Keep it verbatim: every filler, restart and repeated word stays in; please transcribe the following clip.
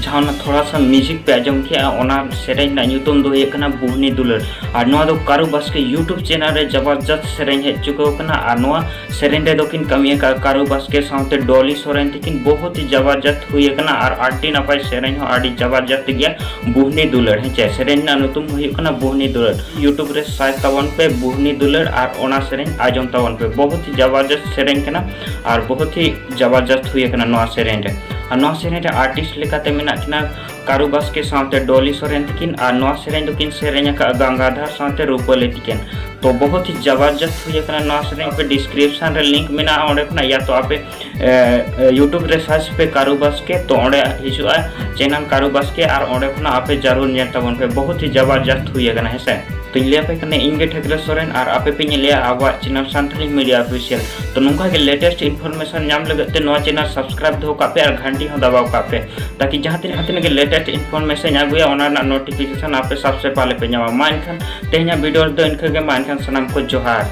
ᱡᱟᱦᱟᱸ ᱚᱱᱟ ᱛᱷᱚᱲᱟ ᱥᱟ ᱢᱤᱭᱩᱡᱤᱠ ᱯᱮ ᱟᱸᱡᱚᱢ ᱠᱮᱜᱼᱟ, ᱚᱱᱟ ᱥᱮᱨᱮᱧ ᱨᱮᱱᱟᱜ ᱧᱩᱛᱩᱢ ᱫᱚ ᱦᱩᱭᱩᱜ ᱠᱟᱱᱟ ᱵᱩᱦᱱᱤ ᱫᱩᱞᱟᱹᱲ᱾ ᱟᱨ ᱱᱚᱣᱟ ᱫᱚ ᱠᱟᱨᱩ ᱵᱟᱥᱠᱮ YouTube ᱪᱮᱱᱮᱞ ᱨᱮ ᱡᱟᱵᱟᱨᱡᱟᱥᱛ ᱥᱮᱨᱮᱧ ᱦᱮᱡ ᱪᱩᱠᱟᱹᱣ ᱠᱟᱱᱟ᱾ ᱟᱨ ᱱᱚᱣᱟ ᱥᱮᱨᱮᱧ ᱨᱮᱫᱚ ᱠᱤᱱ ᱠᱟᱹᱢᱤ ᱟᱠᱟᱫ ᱠᱟᱨᱩ ᱵᱟᱥᱠᱮ ᱥᱟᱶᱛᱮ ᱰᱚᱞᱤ ᱥᱚᱨᱮᱱ ᱛᱤᱠᱤᱱ᱾ ᱵᱚᱦᱩᱛ ᱦᱤ ᱡᱟᱵᱟᱨᱡᱟᱥᱛ ᱦᱩᱭ ᱟᱠᱟᱱᱟ ᱟᱨ ᱟᱹᱰᱤ ᱱᱟᱯᱟᱭ ᱥᱮᱨᱮᱧ ᱦᱚᱸ ᱟᱹᱰᱤ ᱡᱟᱵᱟᱨᱡᱟᱥᱛ ᱜᱮᱭᱟ ᱵᱩᱦᱱᱤ ᱫᱩᱞᱟᱹᱲ, ᱦᱮᱸ ᱪᱮ? ᱥᱮᱨᱮᱧ ᱨᱮᱱᱟᱜ ᱧᱩᱛᱩᱢ ᱦᱩᱭᱩᱜ ᱠᱟᱱᱟ ᱵᱩᱦᱱᱤ ᱫᱩᱞᱟᱹᱲ᱾ YouTube ᱨᱮ ᱥᱟᱨᱪ ᱛᱟᱵᱚᱱ ᱯᱮ ᱵᱩᱦᱱᱤ ᱫᱩᱞᱟᱹᱲ ᱟᱨ ᱚᱱᱟ ᱥᱮᱨᱮᱧ ᱟᱸᱡᱚᱢ ᱛᱟᱵᱚᱱ ᱯᱮ᱾ ᱵᱚᱦᱩᱛ ᱦᱤ ᱡᱟᱵᱟᱨᱡᱟᱥᱛ ᱥᱮᱨᱮᱧ ᱠᱟᱱᱟ ᱟᱨ ᱵᱚᱦᱩᱛ ᱦᱤ ᱡᱟᱵᱟᱨᱡᱟᱥᱛ ᱦᱩᱭ ᱟᱠᱟᱱᱟ ᱱᱚᱣᱟ ᱥᱮᱨᱮᱧ ᱨᱮ᱾ ᱟᱨ ᱱᱚᱣᱟ ᱥᱮᱨᱮᱧ ᱨᱮ ᱟᱨᱴᱤᱥᱴ ᱞᱮᱠᱟᱛᱮ ᱢᱮᱱᱟᱜ ᱠᱤᱱᱟ ᱠᱟᱨᱩ ᱵᱟᱥᱠᱮ ᱥᱟᱶᱛᱮ ᱰᱚᱞᱤ ᱥᱚᱨᱮᱱ ᱛᱤᱠᱤᱱ᱾ ᱟᱨ ᱱᱚᱣᱟ ᱥᱮᱨᱮᱧ ᱫᱚᱠᱤᱱ ᱥᱮᱨᱮᱧ ᱟᱠᱟᱫᱼᱟ ᱜᱟᱝᱜᱟᱫᱷᱟᱨ ᱥᱟᱶᱛᱮ ᱨᱩᱯᱟᱹᱞᱤ ᱛᱤᱠᱤᱱ᱾ ᱛᱚ ᱵᱚᱦᱩᱛ ᱦᱤ ᱡᱟᱵᱟᱨᱡᱟᱥᱛ ᱦᱩᱭ ᱟᱠᱟᱱᱟ ᱱᱚᱣᱟ ᱥᱮᱨᱮᱧ᱾ ᱟᱯᱮ ᱰᱤᱥᱠᱨᱤᱯᱥᱚᱱ ᱨᱮ ᱞᱤᱝᱠ ᱢᱮᱱᱟᱜᱼᱟ, ᱚᱸᱰᱮ ᱠᱷᱚᱱᱟᱜ, ᱭᱟ ᱛᱚ ᱟᱯᱮ YouTube ᱨᱮ ᱥᱟᱨᱪ ᱯᱮ ᱠᱟᱨᱩ ᱵᱟᱥᱠᱮ, ᱛᱚ ᱚᱸᱰᱮ ᱦᱤᱡᱩᱜᱼᱟ ᱪᱮᱱᱮᱞ ᱠᱟᱨᱩ ᱵᱟᱥᱠᱮ, ᱟᱨ ᱚᱸᱰᱮ ᱠᱷᱚᱱᱟᱜ ᱟᱯᱮ ᱡᱟᱹᱨᱩᱲ ᱧᱮᱞ ᱛᱟᱵᱚᱱ ᱯᱮ, ᱵᱚᱦᱩᱛ ᱦᱤ ᱡᱟᱵᱟᱨᱡᱟᱥᱛ ᱦᱩᱭ ᱟᱠᱟᱱᱟ, ᱦᱮᱸᱥᱮ? ᱛᱚᱧ ᱞᱟᱹᱭ ᱟᱯᱮ ᱠᱟᱱᱟ ᱤᱧ ᱜᱮ ᱴᱷᱟᱹᱠᱨᱟᱹ ᱥᱚᱨᱮᱱ, ᱟᱨ ᱟᱯᱮ ᱯᱮ ᱧᱮᱞᱮᱜᱼᱟ ᱟᱵᱚᱣᱟᱜ ᱪᱮᱱᱮᱞ ᱥᱟᱱᱛᱟᱲᱤ ᱢᱤᱰᱤᱭᱟ ᱚᱯᱷᱤᱥᱤᱭᱟᱞ᱾ ᱛᱚ ᱱᱚᱝᱠᱟ ᱜᱮ ᱞᱮᱴᱮᱥᱴ ᱤᱱᱯᱷᱚᱨᱢᱮᱥᱚᱱ ᱧᱟᱢ ᱞᱟᱹᱜᱤᱫ ᱛᱮ ᱱᱚᱣᱟ ᱪᱮᱱᱮᱞ ᱥᱟᱵᱥᱠᱨᱟᱭᱤᱵ ᱫᱚᱦᱚ ᱠᱟᱜ ᱯᱮ ᱟᱨ ᱜᱷᱟᱱᱴᱤ ᱦᱚᱸ ᱫᱟᱵᱟᱣ ᱠᱟᱜ ᱯᱮ, ᱛᱟᱠᱤ ᱡᱟᱦᱟᱸ ᱛᱤᱱᱟᱹᱜ ᱦᱟᱱᱛᱮ ᱱᱟᱜ ᱜᱮ ᱞᱮᱴᱮᱥᱴ ᱤᱱᱯᱷᱚᱨᱢᱮᱥᱚᱱ ᱟᱹᱜᱩᱭᱟ, ᱚᱱᱟ ᱨᱮᱱᱟᱜ ᱱᱳᱴᱤᱯᱷᱤᱠᱮᱥᱚᱱ ᱟᱯᱮ ᱥᱟᱵ ᱥᱮ ᱯᱟᱦᱞᱮ ᱯᱮ ᱧᱟᱢᱟ᱾ ᱢᱟ ᱮᱱᱠᱷᱟᱱ ᱛᱮᱦᱮᱧᱟᱜ ᱵᱷᱤᱰᱤᱭᱳ ᱨᱮᱫᱚ ᱤᱱᱠᱟᱹ ᱜᱮ᱾ ᱢᱟ ᱮᱱᱠᱷᱟᱱ ᱥᱟᱱᱟᱢ ᱠᱚ ᱡᱚᱦᱟᱨ᱾